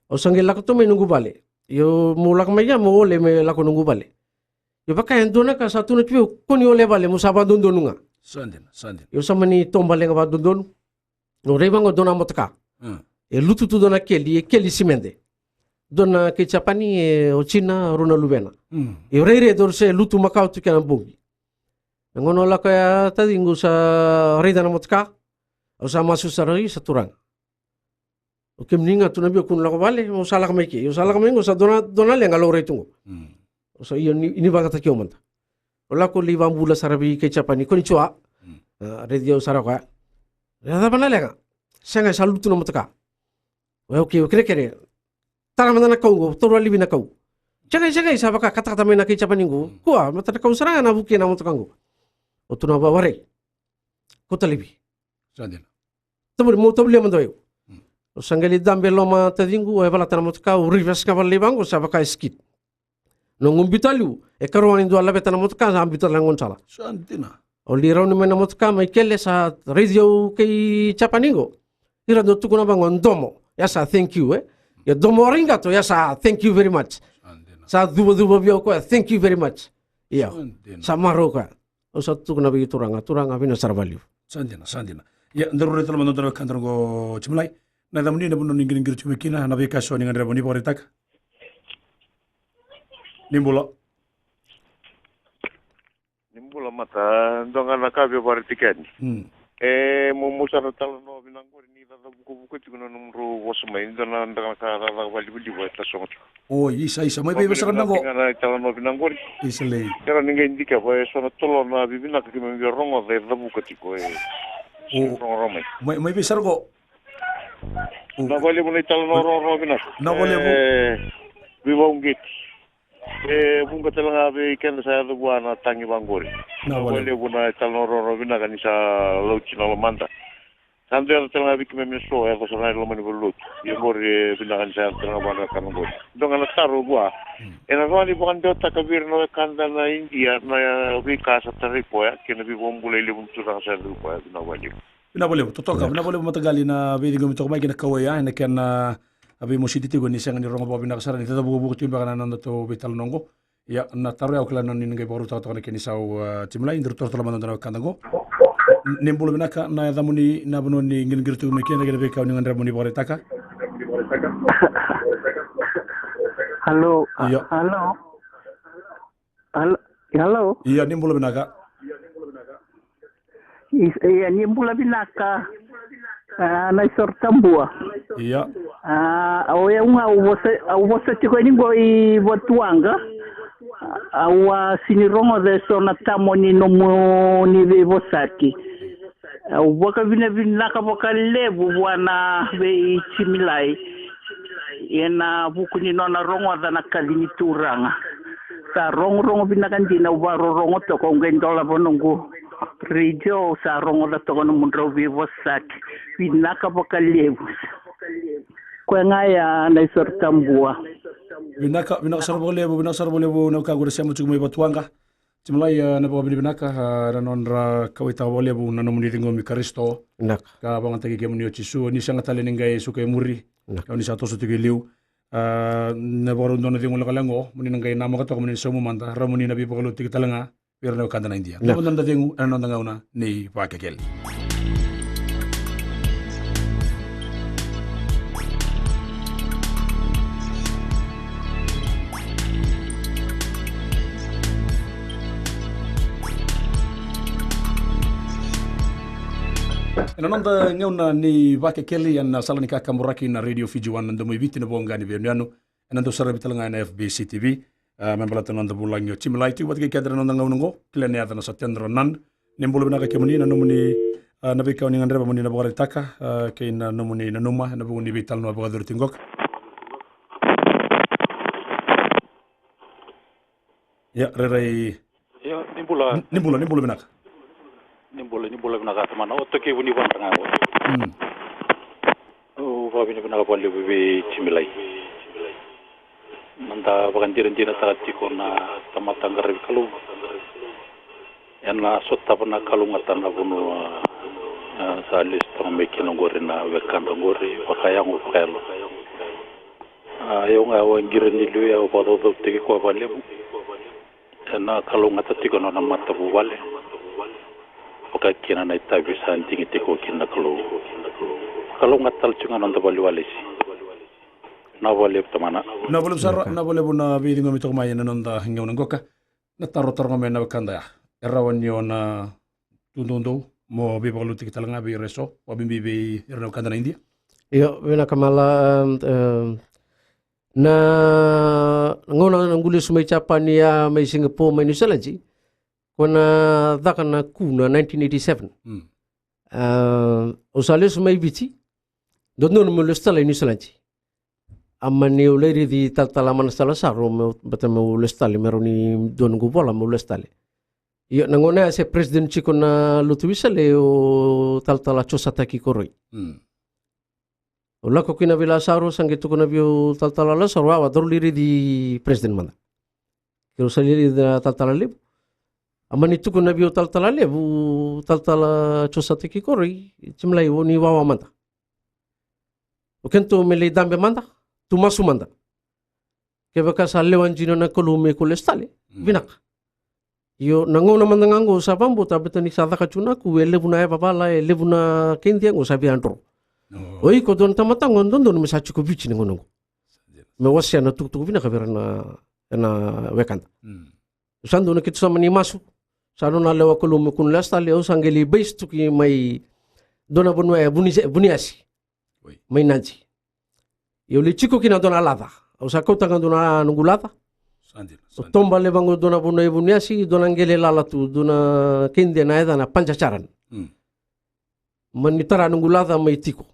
Au sa qai lako tu mai noqu vale. Io, meu lako mai ya, meu ole me lako noqu vale. Io, vaka e dua na ka sa tukuna tu vei au, ko ni ole vale, mo sa vadodonu ga. Sa dina, sa dina. Io, sa mani taubale ga vadodonu. Au raica qo dua na motoka. Mm. E lutu tu dua na keli, e keli simede. Dua na kai Japani, e o Jina, rua na luvena. Mm. Io, rairai daru se lutu makawa tu kina bogi. Na gauna au lako ya taciqu, au sa raica na motoka. Au sa masu sara, isa turaga. O kemuni ga tu na via kunu lako vale, au sa lako mai ke. Au sa lako mai qo, sa dua na, dua na leqa laurai tu qo. Mm. Au sa, io, ni, ni vakayagataki au mada. Au lako lai vakabula sara vei kai Japani, konnichiwa. Mm. A, raici au sara koya. E cava na leqa? Sega, sa lutu na motoka. Oya, okay, au kerekere. Tara mada na kau qo, taura laivi na kau. Sega, sega, sa vaka katakata mai na kai Japani qo. Mm. Kua, mata na kau sara ga na vuki na motoka qo. Au tukuna vua, warai. Kauta laivi. Sa dina. Tavuli, mo tavulia mada o yau. Mm. Au sa qai lai dabe e loma taciqu, au yavalata na motoka, au reverse ga vakalaiva qo, sa vaka e skid. Noqu biuta liu, e karua ni dua laveta na motoka, sa biuta tale na gaunisala. Sa dina. Au lai rauni mai na motoka, mai kele sa raici au kei Japani qo. Ira dau tukuna vaqo, domo. Ia sa thank you, e. Ia domo arigato, ia sa thank you very much. Sa dina. Sa cuvacuva vei au koya, thank you very much. Ia. Sa dina. Sa marau koya. Au sa tukuna vei turaga, turaga vinaka sara vakalevu. Sa dina, sa dina. Ia, daru rai tale mada na noda wekadaru qo Jimilai. Na yacamuni, na vanua ni qiriqiri tiko mai kina, na veika eso ni gadreva ni vakaraitaka. Ni bula. Ni bula mata, dua ga na ka via vakaraitaki yani. Hmm. E, mo, mo sa na talanoa vinaka qori ni caca vukavuka tiko na nomudrau vosa mai, dua na, dua na ka cakacaka vakalivaliva e tasogo tiko. O, isa, isa, mai vei, vei sara na qo. Ga na italanoa vinaka qori. Isa lei. Kera ni qai dikeva, e so na tolo na vivinaka keimami via rogoca e cavuka tiko, e. O. Rogorogo mai. Mai, mai vei sara qo. O. Na vakalevu na italanoa rogorogo vinaka. Na vakalevu. E, veivakauqeti. E vuqa tale ga vei keda sa yaco vua na tagi vaqori. Na vale. Valevu na italanoa roro vinaka ni sa lauti na lomada. Sa dua yaco tale ga vei keimami eso, yaco sara ga e loma ni valenilotu. Ia qori e vinaka ni sa yaco tale ga vua na wekada qori. Dua ga na taro vua. Ena rawa ni vakadewataka vei ira na wekada na Idia na veika sa tarai koya kei na veivakabulai levu ni turaga sa yaco vei koya. Vinaka valevu. Vinaka valevu, totoka, vinaka valevu mataqali na veiciqomi toka mai kei na kauwai, a, ena kena a veimositi tiko ni sega ni rogo vakavinaka sara ni caca vukavuka tiko beka na noda tou veitalanoa oqo. Ia, na taro ya au kila ni na qai vakarautaka toka na kena isau, a, Timilai, daru taura tale mada na wekada oqo. Ni bula vinaka, na yacamuni, na vanua ni qiriqiri tiko mai kina kei na veika o ni gadreva mo ni vakaraitaka. Halo. Io. Halo. Halo. Halo. Ia, ni bula vinaka. Is-, ia, ni bula vinaka. A, na isoro tabua. Ia. A, o yau ga au vosa, au vosa tiko yani qo i Vatuwaqa. Au a sini rogoca eso na tamo ni nomuni veivosaki. Au vakavinavinaka vakalevu vua na vei Timilai ena vuku ni nona rogoca na kaci ni turaga. Sa rogorogo vinaka dina, au vakarorogo toka, au qai dolava noqu radio, au sa rogoca toka nomudrau veivosaki. Vinaka vakalevu. Koya ga ya na isoro tabua. Vinaka, vinaka sara vakalevu, vinaka sara vakalevu na wekaqu era sema tiko mai Vatuwaqa. Timilai, a, na vakavinavinaka, a, na nodra kauwaitaka vakalevu na nomuni ciqomi Karisito. Vinaka. Ka vakayagataki kemuni o Jisu, ni sega tale ni qai suka e muri. Vinaka. Ia ni sa toso tiko e liu. A, na vakarau dua na cegu lekaleka oqo, mo ni na qai namaka toka mo ni na sauma mada, rawa mo ni na veivakalotutaki tale ga vei ira na wekada na Idia. Vinaka. Dua na noda cegu ena noda gauna ni Vakekeli. Ena noda gauna ni Vakekeli ena sala ni kakaburaki na Radio Fiji One, na domo i Viti, na voqa ni veiyanuyanu. Ena dau saravi tale ga ena F B C T V. A, me baleta na noda vulagi o Timilai, tiko vata kei keda ena noda gauna oqo, kilai na yacana o Satedra Nan. Ni bula vinaka kemuni, na nomuni, a, na veika o ni gadreva mo ni na vakaraitaka, a, kei na nomuni nanuma ena vuku ni veitalanoa vakayacori tiko qoka. Ia, rairai. Ia, ni bula. Ni bula, ni bula vinaka. Ni bula, ni bula vinaka tamana. O Toki Vunivadraga qo. Mm. Au vakavinavinaka vakalevu vei Timilai. Meda vakadinadinataka tiko na tamata qaravi Kalou. Ena sotava na kalougata na vanua, a, sa lesu toka mai kina oqori na wekada oqori, vakayago, vakayalo. A, io ga, au a qiri ni liu, au vakacaucautaki koya vakalevu. Ena kalougata tiko na nona matavuvale. Vaka kina na itavi sa digi tiko kina na Kalou. Kalougata tale tiko ga na noda valeniwalesi. Vinaka vakalevu tamana. Vinaka vakalevu sara, vinaka vakalevu na veiciqomi toka mai ena noda gauna qoka. Na taro taroga mai na wekada ya. E rawa ni o na tu doudou mo veivakalotutaki tale ga vei ira eso, vakabibi vei ira na wekada na Idia. Io, vinaka Mala, em, em, na gauna na noqu lesu mai Japani, a, mai Singapore, mai Niusiladi, ko na caka na ku na nineteen eighty-seven. Mm. A, au sa lesu mai Viti, dodonu meu lesu tale i Niusiladi. A mani au lai raici talatala Manasa Lasaro, meu, baleta meu lesu tale, me rawa ni dua noqu vola meu lesu tale. Io, na gauna ya se president tiko na Lotu Wesele o talatala Josataki Koroi. Mm. Au lako kina vei Lasaro, sa qai tukuna vei au talatala Lasaro, a, daru lai raici president mada. Keirau sa lai raici na talatala levu. A mani tukuna vei au talatala levu, talatala Josataki Koroi, Timilai, o ni wawa mada. O kedatou me lai dabe mada, tu masu mada. Kevaka sa lewa dina na Kalou me ko lesu tale, mm, vinaka. Io, na gauna mada ga qo sa vakabauta, baleta ni sa caka tu na ku, e levu na yavavala, e levu na keidiya qo sa via dro. Oh. O iko dua na tamata qo, dodonu me sa tiko Viti na gauna qo. Me wasea na tukutuku vinaka vei ira na, na wekada. Mm. Sa dua na keitou sa mani masu. Sa nona lewa Kalou me kua ni lesu tale, au sa qai lai base tu ki mai dua na vanua e Vuni-, Vuniasi. Oi. Mai Nadi. Au lai tiko kina dua na laca. Au sa kauta ga dua na noqu laca. Sa dina, sa dina. Au toba laiva qo dua na vanua e Vuniasi, dua na qele lala tu, dua na keidiya na yacana Pajajaran. Mm. Mani tara noqu laca mai tiko.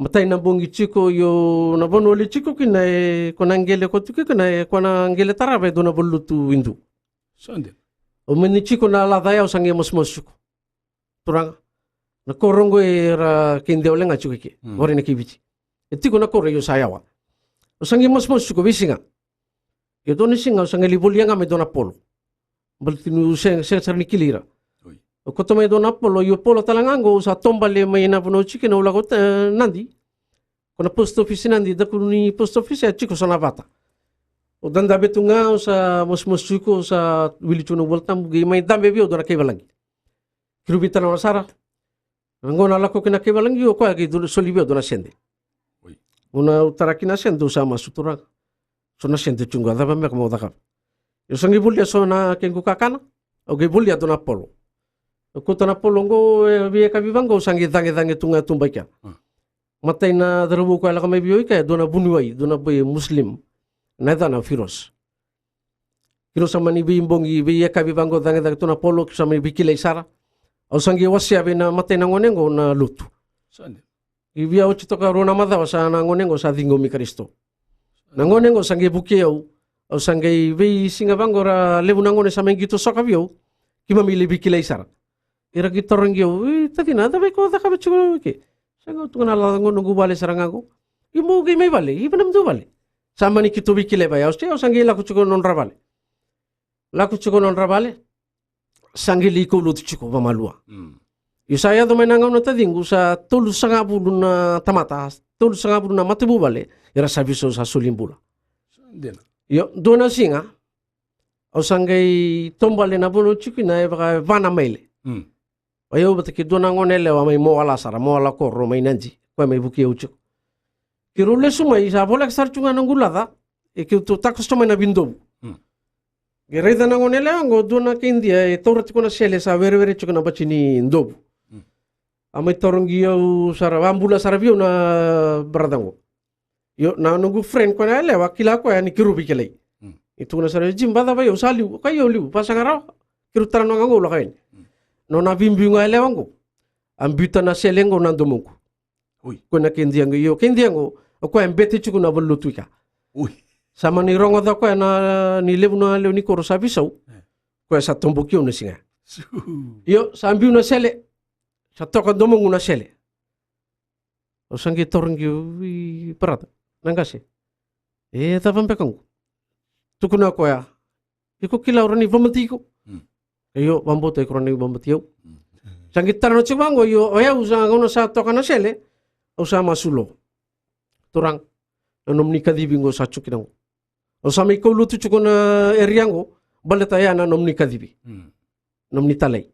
Matai na bogi tiko, io, na vanua o lai tiko kina, e ko na qele ko tiko kina, e ko na qele tarava e dua na valenilotu Idu. Sa dina. O mani tiko na laca ya, au sa qai masumasu tiko. Turaga, na koro oqo era kei Idia wale ga tiko i ke. Mm. Warai na kei Viti. E tiko na koro, io, sa yawa. Au sa qai masumasu tiko veisiga. Io, dua na siga au sa qai lai volia ga mai dua na polo. Baleta niu sega, sega sara ni kilai ira. Oi. Au kauta mai dua na polo, io, polo tale ga oqo au sa taubale mai na vanua au tiko kina, au lako, e, Nadi. Ko na post office Nadi, daku ni post office e tiko so na vata. Au dadabe tu ga, au sa masumasu tiko, au sa wili tiko na iVolatabu, qai mai dabe vei au dua na kaivalagi. Keirau veitalanoa sara. Na gauna au lako kina kaivalagi, o koya qai dau soli vei au dua na sede. Oi. Gauna au tara kina na sede, au sa masu, Turaga, so na sede tiko qo, a cava beka meu cakava? Au sa qai volia so na kequ kakana, au qai volia dua na polo. Au kauta na polo oqo, e, veiyakavi vaqo au sa qai cagecage tu ga e tuba i kea. Ah. Matai na cauravou koya lako mai vei au i kea, e dua na vuniwai, dua na boy Muslim. Na yacana o Firos. Keirau sa mani veibogi, veiyakavi vaqo, cagecage tu na polo, keirau sa mani veikilai sara. Au sa qai wasea vei na matai na gone oqo na lotu. Sa dina. I via oti toka rua na macawa sa na gone oqo sa ciqomi Karisito. Na gone oqo sa qai vukei au. Au sa qai, veisiga vaqo ra levu na gone sa mai qito soka vei au. Keimami lai veikilai sara. Era qai tarogi au, "E, tacina, a cava iko cakava tiko i ke?" Sega, au tukuna na laca qo, noqu vale sara ga qo. Io, mo qai mai vale, i vei na nomudou vale? Sa mani keitou veikilai vaya, au se, au sa qai lako tiko nodra vale. Lako tiko nodra vale, sa qai lai kaulotu tiko vamalua. Mm. Io, sa yaco mai na gauna, taciqu, sa tolusagavulu na tamata, tolusagavulu na matavuvale era sa veisau, sa soli bula. Dina. Io, dua na siga au sa qai taubale na vanua au tiko kina, e vaka e va na maile. Mm. O yau vata kei dua na gone yalewa mai Moala sara, Moala koro mai Nadi, koya mai vukei au tiko. Keirau lesu mai, sa voleka sara tu ga noqu laca, e keitou takoso mai na vidovu. Mm. Qai raica na gone yalewa oqo, dua na kei Idia, e taura tiko na sele sa werewere tiko na bati ni dovu. Mm. A mai tarogi au sara, a bula sara vei au na brother oqo. Io, na noqu friend koya na yalewa, kila koya ni keirau veikilai. Mm. E tukuna sara, "Jim, vacava, io, au sa liu?" "Ka io, liu, vasaga rawa. Keirau tara noqu, au lako yani." Mm. Nona veibiu ga yalewa oqo, a biuta na sele oqo na domoqu. Oi. Koya na kei Idia oqo, io, kei Idia oqo, o koya e bete tiko na valenilotu i kea. Oi. Sa mani rogoca o koya na, ni levu na lewe ni koro sa veisau. E. Koya sa toboki au na siga. Su. Io, sa biu na sele. Sa toka domoqu na sele. Au sa qai tarogi au, "I brother, na qase, e cava beka oqo?" Tukuna o koya, "Iko kila au rawa ni vakamatei iko?" Mm. "Io, vakabauta iko rawa ni vakamatei au." Mm. Sa qai tara na tiko vaqo, io, o yau sa, gauna sa toka na sele, au sa masu lo. "Turaga, na nomuni kacivi oqo sa tiko kina oqo. Au sa mai kaulotu tiko na area oqo, baleta ya na nomuni kacivi. Mm. Nomuni talai.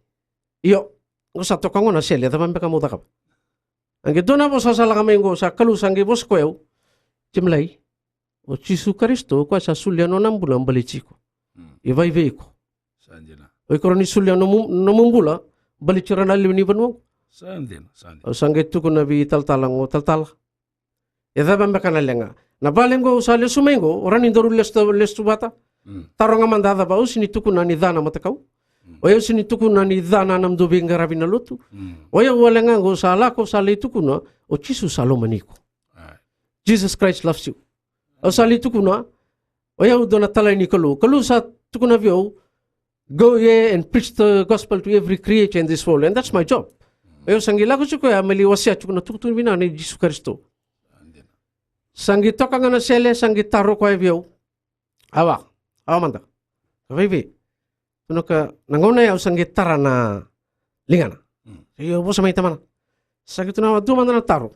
Io, oqo sa toka oqo na sele, cava beka meu cakava?" A qai dua na vosa sa lako mai oqo, sa Kalou sa qai vosa ko yau. "Jim Lai, o Jisu Karisito, o koya sa solia nona bula baleti iko. Mm. E vakaevei iko? Sa dina. O iko rawa ni solia nomu, nomu bula baleti ira na lewe ni vanua oqo?" Sa dina, sa dina. Au sa qai tukuna vei talatala oqo, "Talatala, e cava beka na leqa? Na vale oqo au sa lesu mai oqo, o rawa ni daru lesu, lesu vata? Mm. Taroga mada, a cava, au sega ni tukuna ni ca na matakau. Mm. O yau sega ni tukuna ni ca na nomudou veiqaravi na lotu. Mm. O yau wale ga oqo sa lako, sa lai tukuna, o Jisu sa lomani iko. Ai. Jesus Christ loves you. Au sa lai tukuna, o yau dua na talai ni Kalou. Kalou sa tukuna vei au, 'Go ye and preach the gospel to every creature in this world.' And that's my job." O yau sa qai lako tiko ya me lai wasea tiko na itukutuku vinaka nei Jisu Karisito. Sa qai toka ga na sele, sa qai taro koya vei au, "A wa, a wa mada, ka vakaevei?" Tukuna o koya, na gauna ya au sa qai tara na ligana. Mm. Io, vosa mai, tamana. Sa qai tukuna, "A wa, dua mada na taro.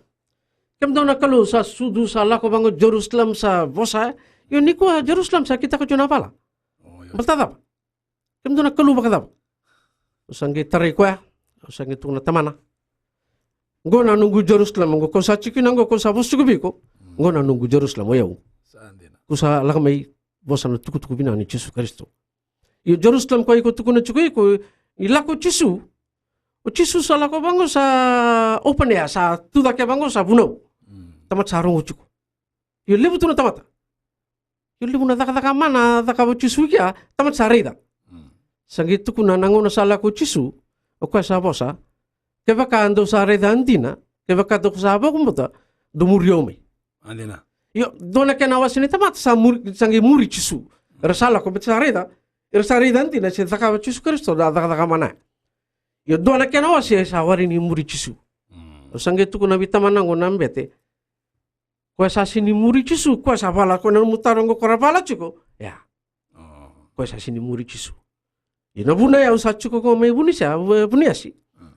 Kemudou na Kalou sa sucu, sa lako vaqo Jerusalem, sa vosa. Io, nikua Jerusalem sa kitaka tiko na vala. O, io. Baleta cava? Kemudou na Kalou vakacava?" Au sa qai tarai koya, au sa qai tukuna, "Tamana, oqo na noqu Jerusalem, oqo kau sa tiko kina, oqo kau sa vosa tiko vei iko. Mm. Oqo na noqu Jerusalem, o yau. Sa dina. Kau sa lako mai vosa na itukutuku vinaka nei Jisu Karisito. Io, Jerusalem koya iko tukuna tiko iko, ni lako o Jisu. O Jisu sa lako vaqo, sa open air, sa tu cake vaqo, sa vunau. Mm. Tamata sa rogo tiko. Io, levu tu na tamata. Io, levu na cakacaka mana a cakava o Jisu i kea, tamata sa raica." Mm. Sa qai tukuna, na gauna sa lako o Jisu, o koya sa vosa, "Kevaka dou sa raica dina, kevaka dou sa vakabauta, dou muri au mai. Adina. Io, dua na kena wase ni tamata sa muri, sa qai muri Jisu. Era sa lako, baleta sa raica, era sa raica dina se cakava Jisu Karisito na cakacaka mana. Io, dua na kena wase sa wari ni muri Jisu. Mm. Au sa qai tukuna vei tamana qo na bete. Koya sa sini muri Jisu, koya sa vala, koya na nomu taro qo koya ra vala tiko. Ia. Oh. Koya sa sini muri Jisu. Io, na vuna ya au sa tiko qo mai Vunise, vu-, Vuniyasi. Mm.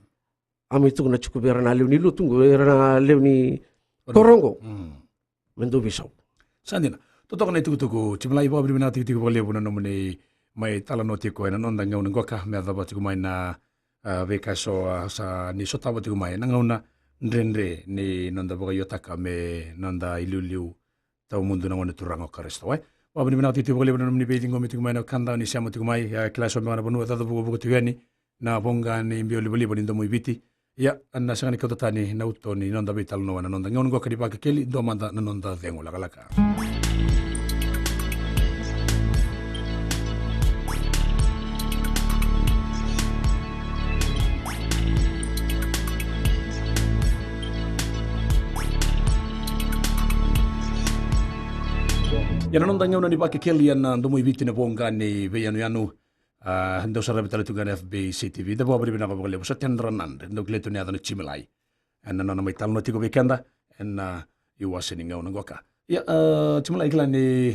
A mai tukuna tiko vei ira na lewe ni lotu qo, ira na lewe ni koro qo. Mm. Me dou veisau. Sa dina. Totoka na itukutuku, Jimmy Lai, vakavinavinaka tiko vakalevu na nomuni mai talanoa tiko ena noda gauna qoka, me yacova tiko mai na, a, veika eso, a, sa ni sotava tiko mai na gauna dredre ni noda vakaiotaka me noda iliuliu tawamudu na Gone Turaga o Karisito, e. Vakavinavinaka tiko vakalevu na nomuni veiciqomi tiko mai na wekada, ni sema tiko mai, a, kila eso beka na vanua e caca vukavuka tiko yani na voqa ni biau livaliva ni Domoiviti. Ia, ena sega ni kauta tani na uto ni noda veitalanoa ena noda gauna qoka ni Vakekeli, dua mada na noda cegu lakalaka. Ia, na noda gauna ni Vakekeli ena Domoiviti, na voqa ni veiyanuyanu. A, dau saravi tale tu ga na F B C T V. Da vakavinavinaka vakalevu, sa ten rand, dau kilai tu na yaca na Jimmy Lai. Ena nona mai talanoa tiko vei keda ena iwase ni gauna qoka. Ia, a, Jimmy Lai, kila ni,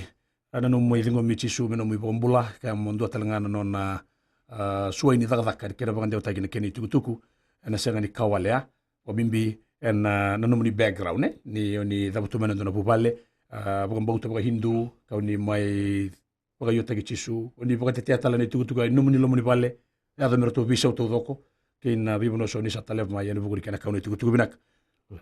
a, na nomu mai ciqomi Jisu me nomu iVakabula, ka mo dua tale ga na nona, a, suai ni cakacaka, kei na vakadewataki na kena itukutuku, ena sega ni ka wale, a, vakabibi ena, na nomuni background, e? Ni, ni cavutu mai na dua na vuvale, a, vakabauta vakaHindu, kau ni mai vakaiotaki Jisu, o ni vakatetea tale na itukutuku e nomuni loma ni vale, yaco me ratou veisau taucoko, kei na veivanua eso ni sa taleva mai ena vuku ni kena kau na itukutuku vinaka.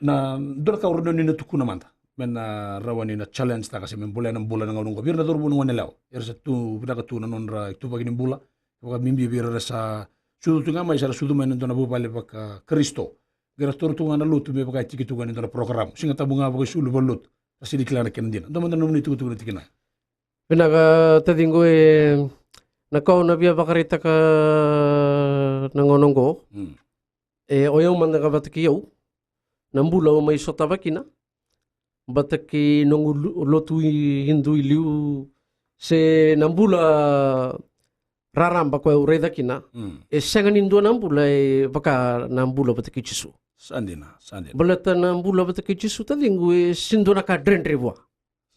Na dua na ka au rawa ni na tukuna mada, me na rawa ni na challenge taka se me bolea na bula na gauna oqo. Vei ira na cauravou na goneyalewa, era sa tu vinaka tu na nodra ituvaki ni bula, vakabibi vei ira era sa sucu tu ga mai, sa ra sucu mai na dua na vuvale vakaKarisito. Qai ra taura tu ga na lotu me vaka e tiki tu ga ni dua na program. Siga Tabu ga vakaisulu valenilotu. Sa sega ni kila na kena dina. Dua mada na nomuni itukutuku na tikina. Vinaka taciqu, e, na ka au na via vakaraitaka na gauna oqo. Mm. E, o yau mada ga vata kei au, na bula au mai sotava kina, vata kei noqu lu-, lotu i, Hindu i liu, se na bula raraba koya au raica kina. Mm. E sega ni dua na bula e vaka na bula vata kei Jisu. Sa dina, sa dina. Baleta na bula vata kei Jisu, taciqu, e sega ni dua na ka dredre vua. Sa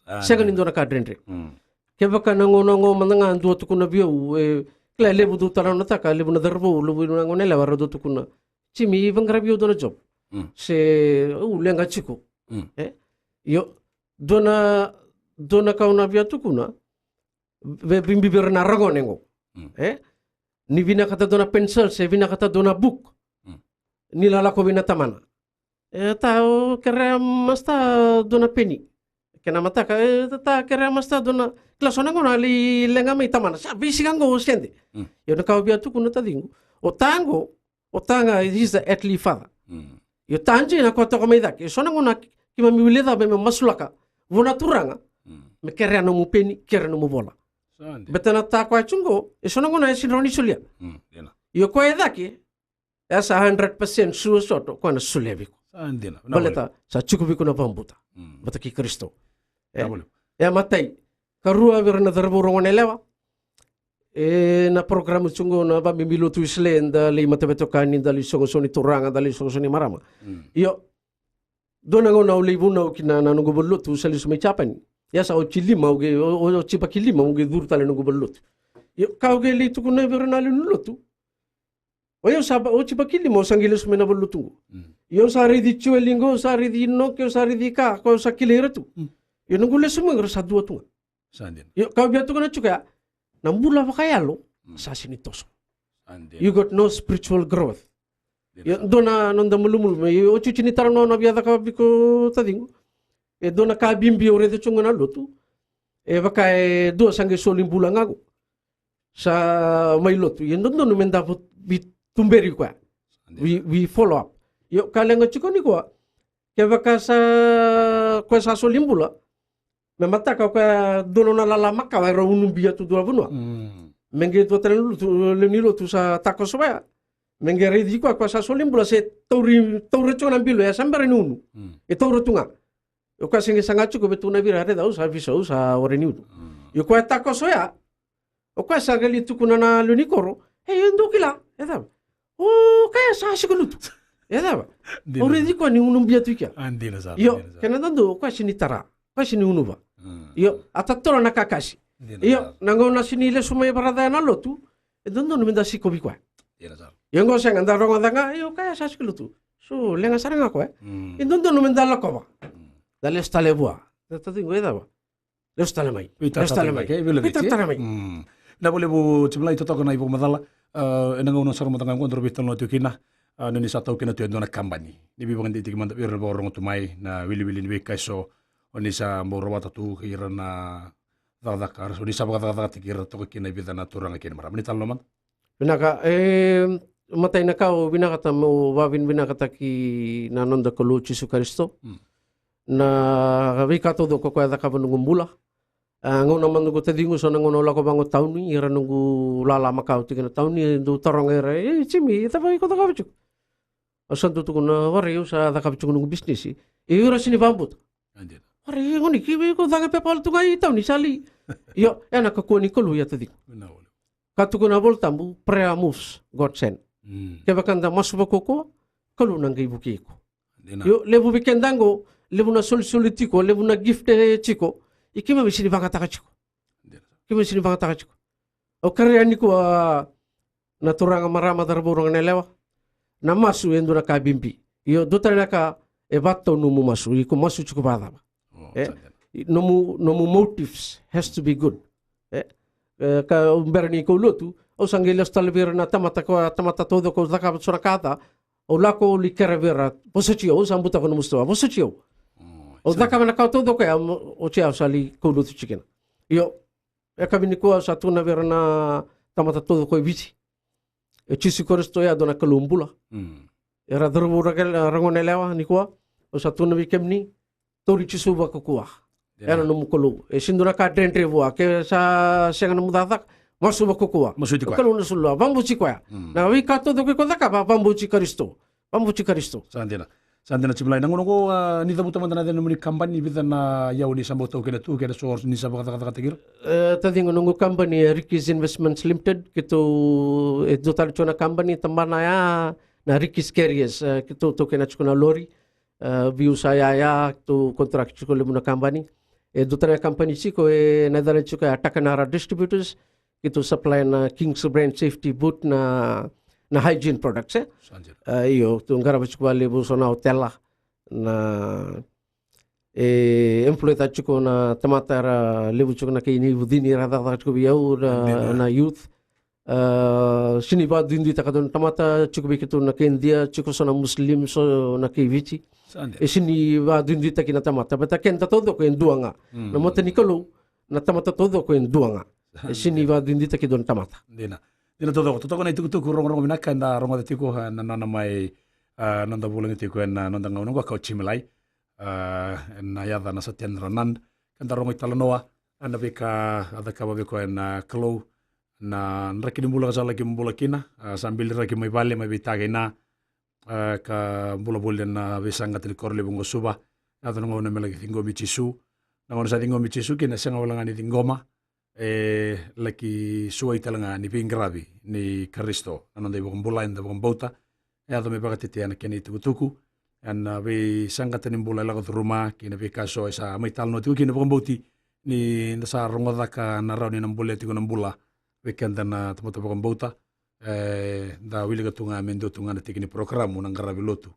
dina. Sega ni dua na ka dredre. Mm. Kevaka na gauna oqo mada ga dua tukuna vei au, e, kila, e levu dau talanoataka, levu na cauravou, levu na goneyalewa era dau tukuna, Jimmy, vaqara vei au dua na job. Mm. Se, au leqa tiko. Mm. E? Io, dua na, dua na ka au na via tukuna, vei, vei, vei ira na ragone qo. Mm. E? Ni vinakata dua na pencil, se vinakata dua na book. Mm. Ni lako vei na tamana. E, ta, au kerea masta dua na peni. Kena mataka, e, ta, ta, kerea masta dua na, kila, so na gauna lai leqa mai tamana. Sa veisiga qo au sede. Mm. Io, na ka au via tukuna, taciqu, o ta qo, o ta ga, he's the earthly father. Mm. Io, ta dina koya toka mai cake. So na gauna ke-, keimami wili cava me masulaka vua na Turaga. Mm. Me kerea nomu peni, kerea nomu vola. Sa dina. Baleta na ta koya tu qo, e so na gauna e sega ni rawa ni solia. Mm, dina. Io, koya e cake, e sa hundred percent sure shot o koya na solia vei iko. Sa dina. Baleta sa tiko vei iko na vakabauta. Mm. Vata kei Karisito. E, na vale. E, matai. Karua, vei ira na cauravou, ra goneyalewa. E, na program tu qo na vabibi lotu Wesele, da lai mataveitokani, da lai soqosoqo ni turaga, da lai soqosoqo ni marama. Mm. Io, dua na gauna au lai vunau kina na noqu valenilotu, sa lesu mai Japani. Ia sa oti lima, au qai, o-, o-, oti yabaki lima au qai curu tale noqu valenilotu. Io, ka au qai lai tukuna vei ira na lewe ni lotu. O yau sa ba-, oti yabaki lima au sa qai lesu mai na valenilotu qo. Mm. Io, au sa raici Joeli qo, au sa raici Inoke, au sa raici Ka, koya au sa kilai ira tu. Mm. Io, noqu lesu mai qo era sa dua tu ga. Sa dina. Io, ka au via tukuna tiko ya, na bula vakayalo, mm, sa sega ni toso. Sa dina. You got no spiritual growth. Dina. Io, sa dua na noda malumalumu, io, oti, oti ni talanoa au na via cakava vei iko, taciqu. E dua na ka bibi au raica tu ga na lotu. E vaka e dua sa qai soli bula ga qo. Sa mai lotu. Ia dodonu meda vo-, veituberi koya. We, we follow up. Io, ka leqa tiko nikua, kevaka sa, koya sa soli bula, me mataka o koya dua na nona lala makawa era unubia tu dua na vanua. Mm. Me qai dua tale na lotu, lewe ni lotu sa takoso vaya. Me qai raici koya, koya sa soli bula se tauri, taura tu ga na bilo, e sa bera ni unu. Mm. E taura tu ga. O koya se qai saga tiko me tukuna vei ira, raica, au sa visa, au sa ware ni utu. Io, koya takoso ya. O koya sa qai lai tukuna na lewe ni koro. E, e dou kila, e cava? O koya sa siko lutu. E cava? Au raici koya ni unubia tu i kea. Io, kena dodonu, o koya se ni tara. O koya se ni unuva. Io, a totolo na kakasi. Io, na gauna se ni lesu mai varaca ya na lotu, e dodonu me da sikovi koya. Io, qo sega, da rogoca ga, io, o koya sa siko lutu. So, leqa sara ga koya. E dodonu me da lakova. Da lesu tale vua. Da taci qo e cava? Lesu tale mai. Lesu tale mai. Veitara tale mai. Vinaka vakalevu Jim Lai, totoka na ivakamacala. Ena gauna sara mada ga qo daru veitalanoa tiko kina. Ni sa taukena tu e dua na kabani. Ni veivakadeitaki mada vei ira na vakarorogo tu mai, na wiliwili ni veika eso o ni sa bau rawata tu kei ira na cakacaka, o ni sa vakacakacakataki ira toka kina e vica na turaga kei na marama. Ni talanoa mada. Vinaka, e, matai na ka au vinakata meu vakavinavinakataki na noda Kalou Jisu Karisito. Na veika taucoko koya e cakava noqu bula. A, gauna mada noqu taciqu, so na gauna au lako vaqo tauni, ira noqu lala makawa tiko na tauni, e dau taroga ira, e, Jimmy, e cava iko cakava tiko? Au sa dau tukuna, warai, au sa cakava tiko noqu bisinisi. E, ira se ni vakabauta. Warai, goni, ke iko caga pepa wale tu ga i tauni, sa lai. Io, e na kakua ni Kalou ya, taciqu. Ka tukuna na iVolatabu, prayer moves, God send. Kevaka da masu vakaukauwa, Kalou na qai vukei iko. Io, levu vei keda qo, levu na solisoli tiko, levu na gift e tiko, i keimami se ni vagataka tiko. Keimami se ni vagataka tiko. Au kerea nikua na turaga, marama, cauravou, rogo na yalewa, na masu e dua na ka bibi. Io, dua tale na ka e vakatau nomu masu, iko masu tiko vakacava. E, nomu, nomu motives has to be good. E, e, ka au bera ni kau lotu, au sa qai lesu tale vei ira na tamata, ko tamata taucoko, au cakava so na ka ca, au lako au lai kerea vei ira, vosoti au, au sa butako nomu sitoa, vosoti au. Au cakava na ka taucoko ya, oti au sa lai kau lotu tiko kina. Io, e ka vei nikua au sa tukuna vei ira na tamata taucoko e Viti. E Jisu Karisito ya dua na Kalou bula. Era cauravou, ra gone yalewa nikua, au sa tukuna vei kemuni, tauri Jisu vakaukauwa. Ena nomu Kalou. E sega ni dua na ka dredre vua. Ke sa sega nomu cakacaka, masu vakaukauwa. Masu vakaukauwa. Kalou na soli vua. Vakabauti koya. Na veika taucoko iko cakava, vakabauti Karisito. Vakabauti Karisito. Sa dina. Sa dina Jim Lai. Na gauna qo, a, ni cavuta mada na cava nomuni kabani, vica na iyau ni sa bau taukena tu, kei na so ni sa vakacakacakataki ira? E, taciqu, noqu kabani e Ricky's Investments Limited, keitou, e dua tale tiko na kabani, tabana ya na Ricky's Carriers, e, keitou taukena tiko na lori, e, vei au sa yaya, keitou contract tiko levu na kabani. E dua tale na kabani tiko, e na yacana tiko ya Takanara Distributors, keitou supply na King's Brand safety boot, na, na hygiene products, e? Sa dina. E, io, keitou qarava tiko vakalevu so na otela, na, e, employ-taka tiko na tamata era levu tiko na kei ni vucini era cakacaka tiko vei au, na, na youth. E, sega ni vakaduiduitaka e dua na tamata tiko vei keitou na kei Idia, tiko so na Muslim, so na kei Viti. Sa dina. E sega ni vakaduiduitaki na tamata, baleta keda taucoko e dua ga. Na mata ni Kalou, na tamata taucoko e dua ga. E sega ni vakaduiduitaki e dua na tamata. Dina. Dina taucoko. Totoka na itukutuku rogorogo vinaka eda rogoca tiko, e, na nona mai, e, noda vulagi tiko ena noda gauna qo, o Jim Lai. E, ena yaca na Satya Ranan. Keda rogo italanoa, e, na veika a cakava vei koya na Kalou, na draki ni bula ka sa laki bula kina, e, sa biliraki mai vale, mai veitaga ina, e, ka bula voli ena veisaqata ni koro levu qo Suva. Yaco na gauna me laki ciqomi Jisu. Na gauna sa ciqomi Jisu kina, e sega wale ga ni ciqoma, e laki suai tale ga ni veiqaravi ni Karisito, na noda iVakabula, eda vakabauta. E yaco me vakatetea na kena itukutuku ena veisaqata ni bula e lako curuma, kei na veika eso e sa mai talanoa tiko kina, vakabauti ni da sa rogoca ka na rawa ni na bolea tiko na bula vei keda na tamata vakabauta. E, da wilika tu ga me dua tu ga na tiki ni porokaramu na qaravi lotu,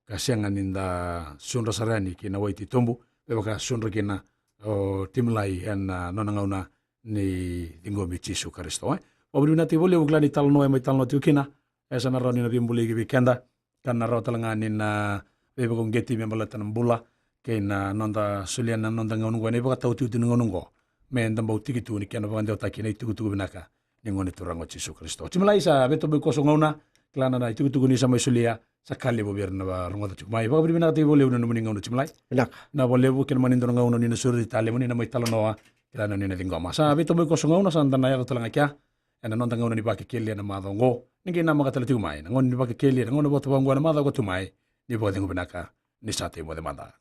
ka sega ni da sudra sara yani ki na wai titobu me vaka sudra kina o Jim Lai ena, a, nona gauna ni ciqomi Jisu Karisito, e. Vakavinavinaka vakalevu kila ni talanoa e mai talanoa tiko kina, e sa na rawa ni na veibulai ki vei keda, ka na rawa tale ga ni na veivakauqeti me baleta na bula kei na noda solia na noda gauna oqo, ena ivakataotioti ni gauna oqo, me da bau tiki tu ni kena vakadewataki na itukutuku vinaka ni Gone Turaga o Jisu Karisito. Jim Lai, sa veitoboki koso gauna, kila na, na itukutuku ni sa mai solia, sa ka levu vei ira na varogoca tiko mai. Vakavinavinakataki vakalevu na nomuni gauna Jim Lai. Vinaka. Vinaka vakalevu, kena mani dua na gauna ni na sureti tale mo ni na mai talanoa, kila na ni na ciqoma. Sa veitoboki koso gauna, sa da na yaco tale ga kea ena noda gauna ni Vakekeli ena macawa oqo. Ni qai namaka tale tiko mai na gauna ni Vakekeli ena gauna vata vaqo ena macawa ka tu mai. Ni vakacegu vinaka, ni sa tei moce mada.